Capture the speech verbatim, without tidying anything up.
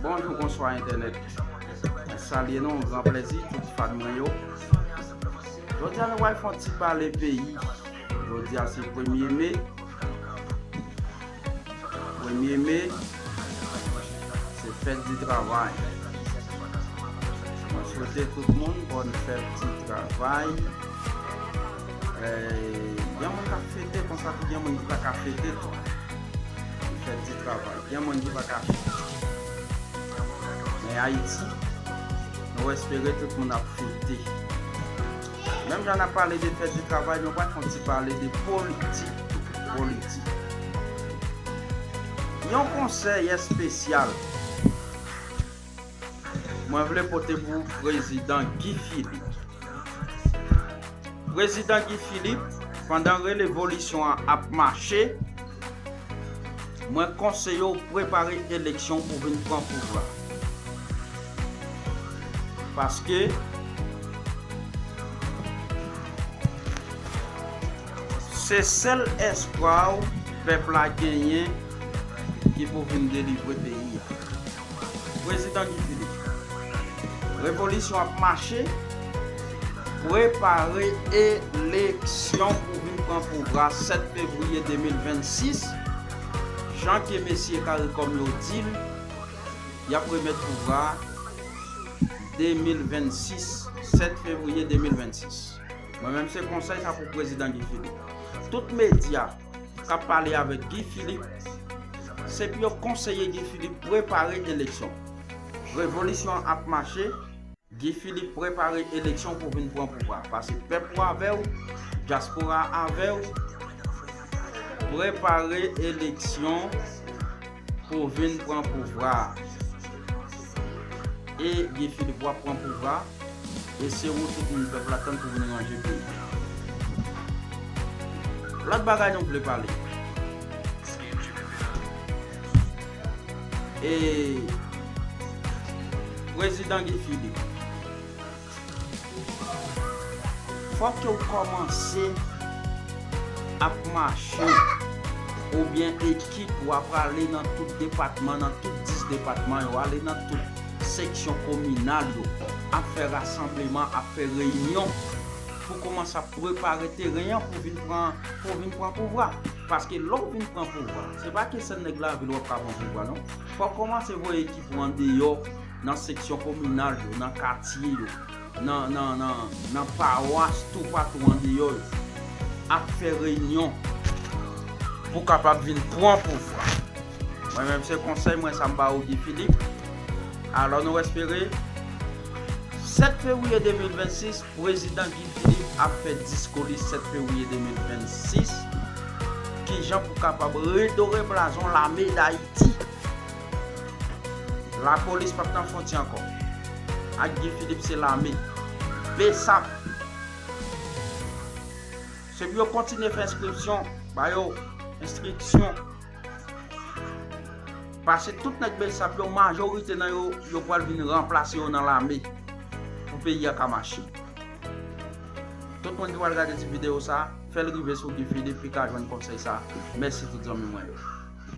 Bonjou, bonswa entènèt. Mwen salye nou, gran plèzi, tout fan mwen yo. Jodi a nou pral fè yon ti pale peyi. Jodi a se premye me. Premye me, se fèt di travay. Mwen swete tout moun bòn fèt di travay. Eh, gen moun k ap fete konsa tou, gen moun ki pa ka fete tou. Fèt di travay. Gen moun ki pa ka fete. Men Ayiti, nou espere tout moun ap fete. Menm jan n ap pale de fèt di travay, nou pral fè yon ti pale de politik. Politik. Yon konsèy espesyal mwen vle pote pou Prezidan Guy Philippe. Prezidan Guy Philippe, pandan revolisyon an ap mache, mwen konseye w prepare eleksyon pou vin pran pouvwa. Paske se sèl espwa w pèp la genyen ki pou vin delivre peyi a. Prezidan Guy Philippe. Revolisyon ap mache. Prepare eleksyon pou vin pran pouvwa sèt fevriye de mil vennsis. Jan ke mesye CARICOM yo di l, y ap remèt pouvwa a de mil vennsis, sèt fevriye de mil vennsis. Mwen menm se konsèy sa pou Prezidan Guy Philippe. Tout medya k ap pale avèk Guy Philippe, se pou yo konseye Guy Philippe prepare eleksyon. Revolisyon an ap mache, Guy Philippe prepare eleksyon pou vin pran pouvwa. Pase pèp ou avè w, dyaspora avè w, prepare eleksyon pou vin pran pouvwa a. E Guy Philippe w ap pran pouvwa a. E se ou tout moun pèp la tann pou vin ranje peyi. Lòt bagay nou vle pale. E Prezidan Guy Philippe, fòk ke w kòmanse ap mache oubyen ekip ou ap ale nan tout depatman, nan tout dis depatman yo, ale nan tout seksyon kominal yo, ap fè rasanbleman, ap fè reyinyon pou kòmanse ap prepare teren an pou vin pran, pou vin pran pouvwa. Paske lè w vin pran pouvwa, se pa ke sèl nèg lavil w ap ka pran pouvwa non. Fò w kòmanse voye ekip ou andeyò, nan seksyon kominal yo, nan katye yo, nan, nan, nan, nan pawas toupatou andeyò yo, ap fè reyinyon pou kapab vin pran pouvwa. Mwen menm se konsèy mwen sa m ba ou Guy Philippe. Alò nou espere sèt fevriye de mil vennsis, Prezidan Guy Philippe ap fè diskou li sèt fevriye de mil vennsis. Kijan pou kapab redore blazon lame Dayiti. Lapolis p ap nan fwontyè ankò. Ak Guy Philippe se lame. Besap. Se pou yo kontinye fè enskripsyon, ba yo enstriksyon. Pase tout nèg Besap yo, majorite nan yo, yo pral vin ranplase yo nan lame pou peyi a ka mache. Tout moun ki pral gade ti videyo sa, fè l rive sou Guy Philippe, li ka jwenn konsèy sa. Mèsi tout zanmi mwen yo.